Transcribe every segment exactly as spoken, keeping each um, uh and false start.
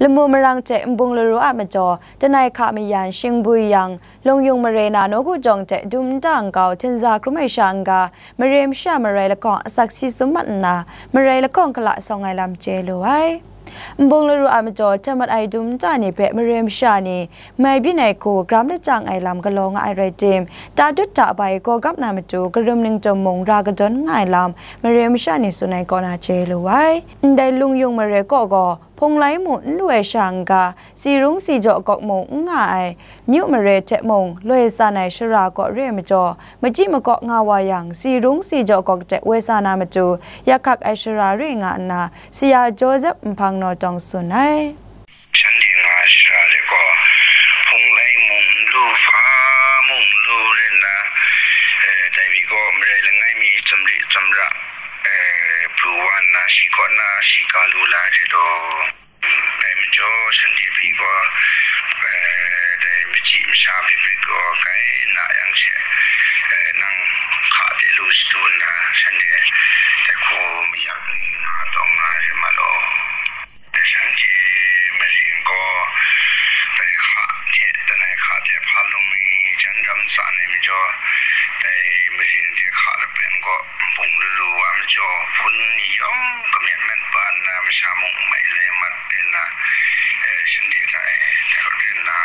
Lamu marang hte nbung laru a majaw, Tanai hka mayan shingbui yang, Lungyung mare na nawku jawng hte dum nta nkau htenza hkrum ai sha n-ga, mare masha marai lahkawng asak si sum mat nna, marai lahkawng hkala sawng ai lam chye lu ai. Nbung laru a majaw hten mat ai dum nta ni hpe mare masha ni mai byin ai hku gram lachyang ai lam galaw nga ai rai tim, ta dut ta bai gaw gap na matu karum ningtum mung ra kadawn nga ai lam mare masha ni tsun ai kaw na chye lu ai. Ndai Lungyung mare kaw gaw, hpung lai mu n lu ai sha n-ga, si rung si jaw gawk mung n nga ai, myu mare hte mung loi san ai shara kaw re ai majaw, machyi makaw nga wa yang, si rung si jaw gawk hte woi sa na matu, yak hkak ai shara re nga nna, Saya Joseph Nhpang Naw Tawng tsun ai. Shanhte nga shara de gaw, hpung lai mung n lu, hpa mung n lu rai nna, eh, dai mi gaw marai langai mi tsumri tsumra, eh, pru wa nna, shi kaw na shi ka lu la ai re law. Dai majaw, shanhte pyi gaw, eh, dai machyi masha bikrik gaw kai na yang she, eh, nang hka de lu shadu nna, shanhte dai hku mayak ni nga taw nga re ma law. Dai shanhte marin gaw, dai hka hte, Tanai hka hte hpa lung mi jan dam tsan ai majaw, dai marin de hka lapen gaw nbung laru wa majaw, hpun ni yawng kamyet mat ba nna, masha mung mai lai mat nna, eh, shanhte hta e, dai hku rai nna,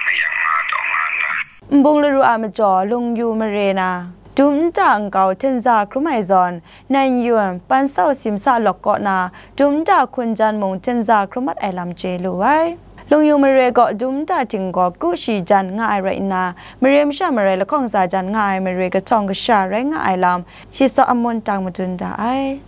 mayak nga taw nga nna. Nbung laru a majaw, Lungyu mare na, dum nta nkau htenza hkrum ai zawn, Nanyun, Pansau Simsa lawk kaw na, dum nta hkun jan mung htenza hkrum mat ai lam chye lu ai. Lungyu mare gaw dum nta htinggaw kru shi jan nga ai rai nna, mare masha marai lahkawng sa jan nga ai mare kahtawng kasha rai nga ai lam, shi Saw Amun Tang madun da ai.